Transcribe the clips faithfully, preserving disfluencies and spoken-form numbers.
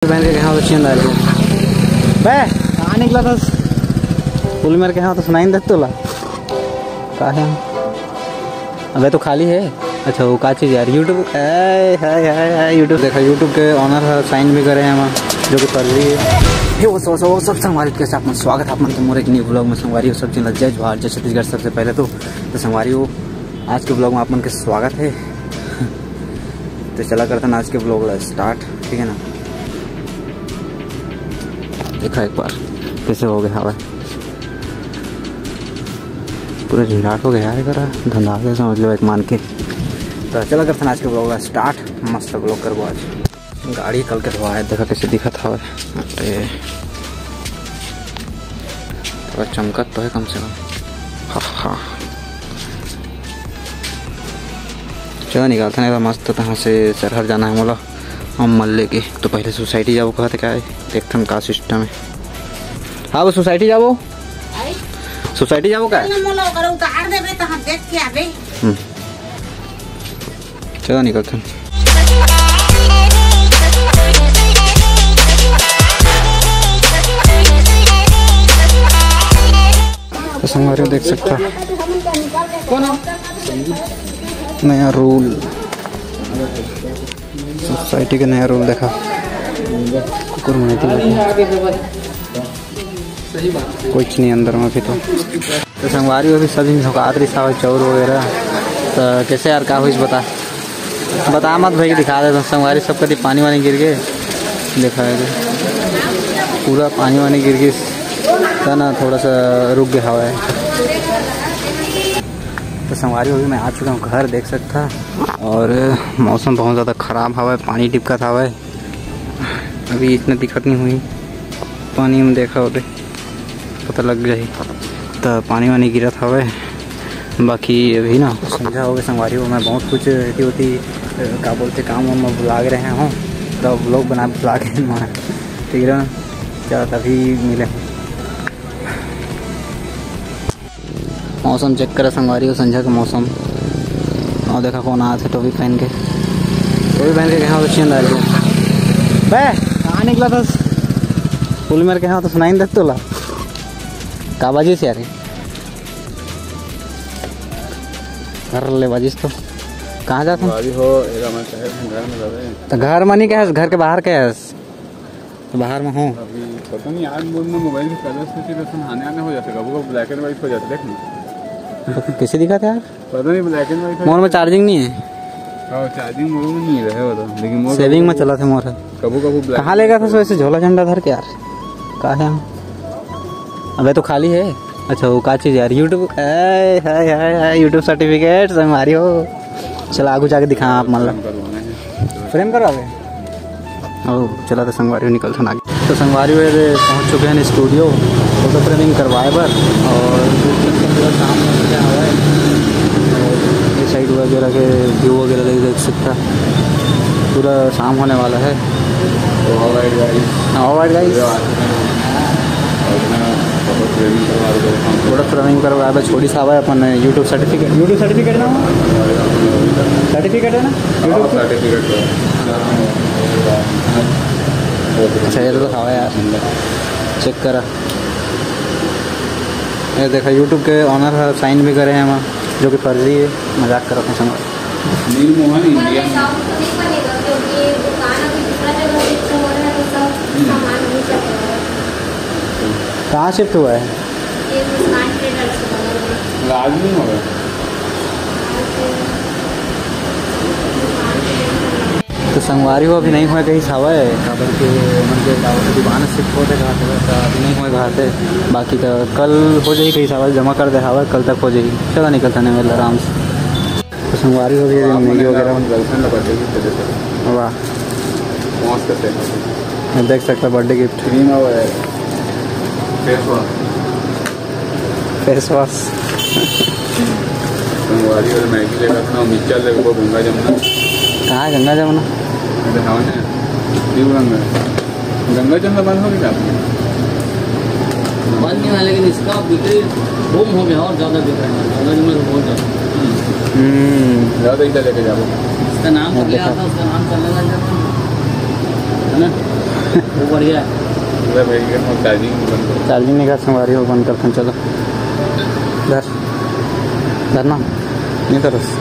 बहन के कहाँ होता चेन डाल के? बे, कहाँ निकला था? पुल मेरे के यहाँ तो सुनाई नहीं देता तोला। कहाँ है? अबे तो खाली है। अच्छा, वो का चीज़ यार, YouTube। हाय, हाय, हाय, YouTube। देखा, YouTube के ओनर ह, साइन भी करे हैं हम, जो कि फर्जी है। हे, वो सब, वो सब संगवारी, कैसे आप मन? स्वागत है आप मन के मोर एक न्यू व्लॉग में। संगवारी हो सब चीज, जय जोहार, जय छत्तीसगढ़। सबसे पहले तो, तो संगवारी हो, आज के व्लॉग में आप मन के स्वागत है। तो चला करथन आज के व्लॉग ला स्टार्ट, ठीक है ना? देखा एक बार कैसे हो गया हवा, पूरा झंझाट हो गया यार, करा धंधा के, समझ लो एक मान के। तो चला करथन आज के व्लॉग ला स्टार्ट, मस्त व्लॉग करबो आज। गाड़ी कल के धोआ है, देखा कैसे दिखत हवे। अरे, थोड़ा चमकत तो है कम से कम। हा, हा। चलो निकालते नहीं तो मस्त तहाँ से सरहर जाना है मोला। हम मल्ले के तो पहले सोसाइटी जाबो कहते क्या है, देखथन का सिस्टम है। हाँ, वो सोसाइटी जाबो। आई? सोसाइटी जाबो का? चल ना मोला ओकर उतार देबे त हम देख के आबे। हम्म। चलो निकलथन। तो संगवारी देख सकता नया रूल, सोसाइटी के नया रूल देखा, कुकुर मुनीति कुछ नहीं अंदर में अभी तो। तो संगवारी हो, अभी सब झन झोंकात रहिस हवय चाउर वगैरह। तो कैसे यार, का होइस बता, बता मत भाई, दिखा दे। तो संगवारी सब कति पानी वानी गिर गए, देखा है तो पूरा पानी वानी गिर गइस, त ना थोड़ा सा रुक गया हवा है। तो संगवारी हो, अभी मैं आ चुका हूँ घर, देख सकता। और मौसम बहुत ज़्यादा ख़राब हवा है, पानी टिपकत हवा है। अभी इतना दिक्कत नहीं हुई, पानी में देखा होते पता लग जाही। त पानी वानी गिरत हवे, बाकी अभी ना संझा हो गए संगवारी हो, मैं बहुत कुछ एती ओती, अ, का बोलते, काम वाम में भुला गए रहे हूँ, तो व्लॉग बना भुला गए हैं मैं। ठीक है ना, चल तभी मिले। मौसम चेक करा संगवारी हो, संझा के मौसम। और देखा कौन आया था टोपी पहन के, टोपी पहन के कहाँ होता चेन डाल के? बे, कहाँ निकला था? पुल मेरे के यहाँ तो सुनाई नहीं देता तोला। का बाजिस यार? घर ले बाजिस तो। कहाँ जाता? अभी हो, एरा मैं कहे घर में रहे। तो घर में नहीं कहे, घर के बाहर कहे? तो बाहर में हो। अभी पता नहीं यार, मोर में मोबाइल के कलर से सीधा सन आने आने हो जाते, कभी कभी ब्लैक एंड व्हाइट हो जाते, देख ना। तो कैसे दिखा था यार? पता नहीं, ब्लैक एंड व्हाइट मोर में चार्जिंग नहीं है। हाँ, चार्जिंग मोर में नहीं रहे, वो तो, लेकिन मोर सेविंग में चला था मोर। कभी कभी ब्लैक कहाँ लेगा था सो ऐसे झोला झंडा धर के यार? कहाँ है? अबे तो खाली है। अच्छा, वो का चीज़ यार, YouTube, हाय, हाय, हाय, YouTube सर्टिफिकेट संगवारी हो। चला, आगू जाके दिखा आप मन ला। फ्रेम करवावे। ओ, चला तो संगवारी हो निकलथन आगे। तो संगवारी हो, ये पहुंच चुके हैं स्टूडियो फोटो फ्रेमिंग करवाए बर। और पूरा शाम हो चुका है। और ये साइड वगैरह के व्यू वगैरह देख सकता, पूरा शाम होने वाला है। तो ऑलराइट गाइस। हाँ, ऑलराइट गाइस। और अपना फोटो फ्रेमिंग करवा दो। फोटो फ्रेमिंग करवा दो, छोड़ी साहब है अपन YouTube सर्टिफिकेट, YouTube सर्टिफिकेट ना हो? सर्टिफिकेट है ना? YouTube हाँ, सर्टिफिकेट तो। अच्छा, ये तो दिखावा यार, चेक करा। ये देखा, YouTube के ओनर है, साइन भी करे हैं वहाँ, जो कि फर्जी है, मजाक करत हैं समझ। नील मोहन इंडियन। साउथ तो नहीं बनेगा, क्योंकि दुकान अभी दूसरा जगह शिफ्ट हो रहा है, तो सब हम्म। सामान वहीं पर रहेगा। कहाँ शिफ्ट हुआ है? ये मुस्कान ट्रेडर्स के बगल में। राज नहीं हो रहा। तो संगवारी हो, अभी नहीं हुआ कहीं सावा है, काबर के मन के काबर के दुकान शिफ्ट होते कहा थे, तो अभी नहीं हुआ कहा थे। बाकी तो कल हो जाही कहीं सावा, जमा कर दे हवा, कल तक हो जाही। चला निकलता नहीं मिल आराम से। तो संगवारी हो गई, मैगी वगैरह। गर्लफ्रेंड का बर्थडे गिफ्ट दे दे। वाह। मौज करते हैं। देख सकता बर्थडे गिफ्ट। क्रीम और फेस वॉश। Face wash. संगवारी और मैगी लेकर अपना मिक्सचर लेकर गंगा जमुना। कहाँ है गंगा जमुना? अरे हाँ ना, शिव गंगा। गंगा जमुना बंद हो गया? बंद नहीं हुआ, लेकिन इसका बिक्री बूम हो गया और ज़्यादा बिक रहा है। गंगा जमुना तो बहुत ज़्यादा। हम्म। ज़्यादा इधर लेके जाओ। इसका नाम कर लिया था, उसका नाम चलने लग जाता है। है ना? वो बढ़िया है। पूरा बैठ गया, हम चार्जिंग बंद कर। चार्जिंग नहीं कर, संगवारी हो, बंद करथन, चलो। धर, धर ना, नहीं धरस।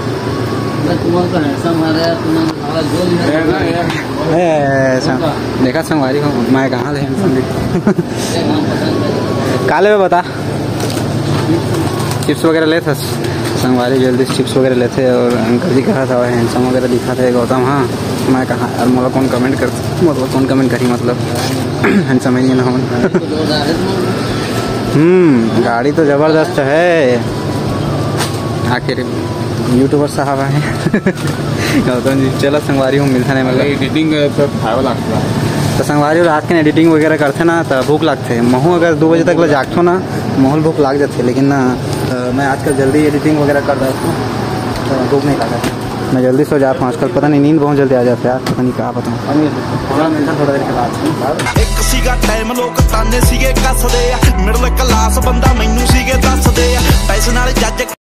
मैं तुम्हारा तो handsome आ रहा है, तुम्हारा साला जो भी है। ए, ए, ए, सा-, देखा संगवारी हो, मैं कहाँ ले handsome है? का लेबे बता? चिप्स वगैरह लेत हस? संगवारी जल्दी से चिप्स वगैरह लेथे और अंकल जी कहा था, handsome वगैरह दिखा थे गौतम। हाँ, मैं कहा, यार, मोला कौन comment कर, मोला कौन comment करी, मतलब, handsome है नहीं ना हो। हम्म, गाड़ी तो जबरदस्त है। आखिर YouTuber साहब आए। गौतम जी, चलो संगवारी हो, मिलता नहीं, मतलब। Editing सब खाए वाला। तो संगवारी हो, रात के editing वगैरह करथे ना, तो भूख लगथे। महू अगर दो बजे तक ले जागथो ना, महू भूख लाग जाथे, लेकिन ना, अ, मैं आजकल जल्दी editing वगैरह कर देता हूँ, तो भूख नहीं लगा। मैं जल्दी सो जाता हूँ आजकल, पता नहीं, नींद बहुत जल्दी आ जाता है यार, पता नहीं क्या बताऊँ। अभी थोड़ा मिलता, थोड़ा देर के बाद। ਇੱਕ ਸੀਗਾ ਟਾਈਮ, ਲੋਕ ਤਾਨੇ ਸੀਗੇ ਕੱਸਦੇ ਆ, ਮਿਡਲ ਕਲਾਸ ਬੰਦਾ ਮੈਨੂੰ ਸੀ